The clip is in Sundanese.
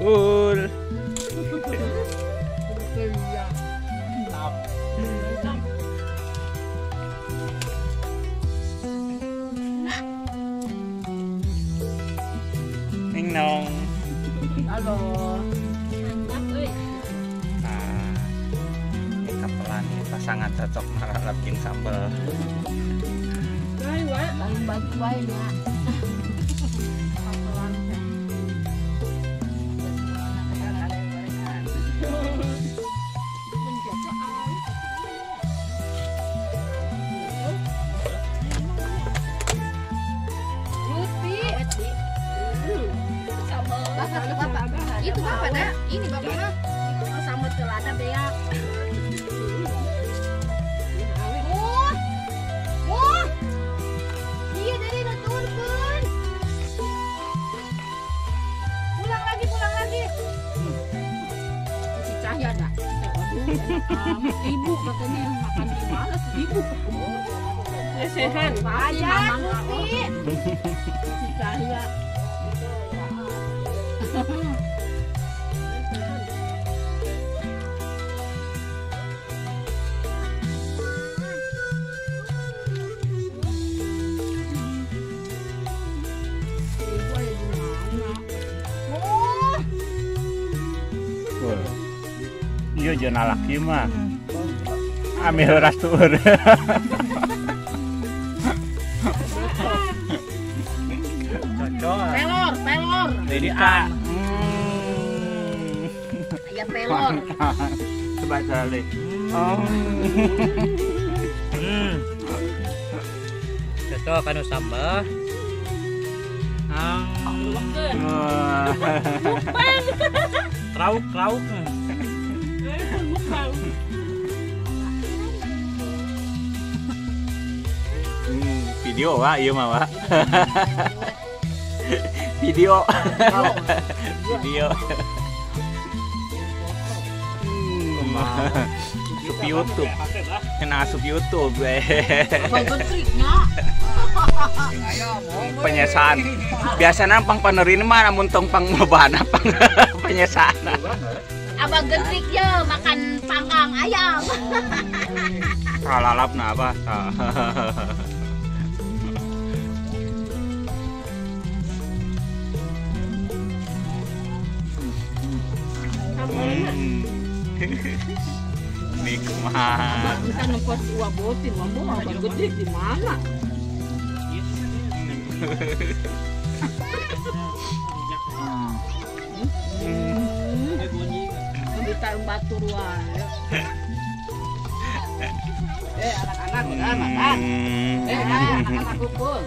Ul. Neng nong. Halo. Mantap euy. Nah, ini kapelan ini pasangan cocok malalapin sambal. Bagi wae nya. Itu bapak dah, ini bapak mah itu sama celana beak. Oh, iya dari nuturkeun. Pulang lagi, pulang lagi. Si Cahya dah. Ibu katanya makan di mana ibu. Lesehan. Aja, Lupi. Si Cahya. Iya jangan laki mah. Ambil ras tuur. Cocok. Pelor, pelor. Jadi A. Ayam pelor. Coba cari. Cocok kanu sambal. Rauk, rauk. Video wah, iya mah wah. Video. Video. Asup YouTube. Kena asup YouTube. Penyesaan. Biasanya pang panerin mah namun tong pang mabana pang penyesaan. Abang gentrik ya makan panggang ayam. Kalalap nah apa? Nikmat. Bisa nempel dua botin, ngomong abang gede di mana? Kita batu ruang. Anak-anak udah makan. Anak-anak kumpul.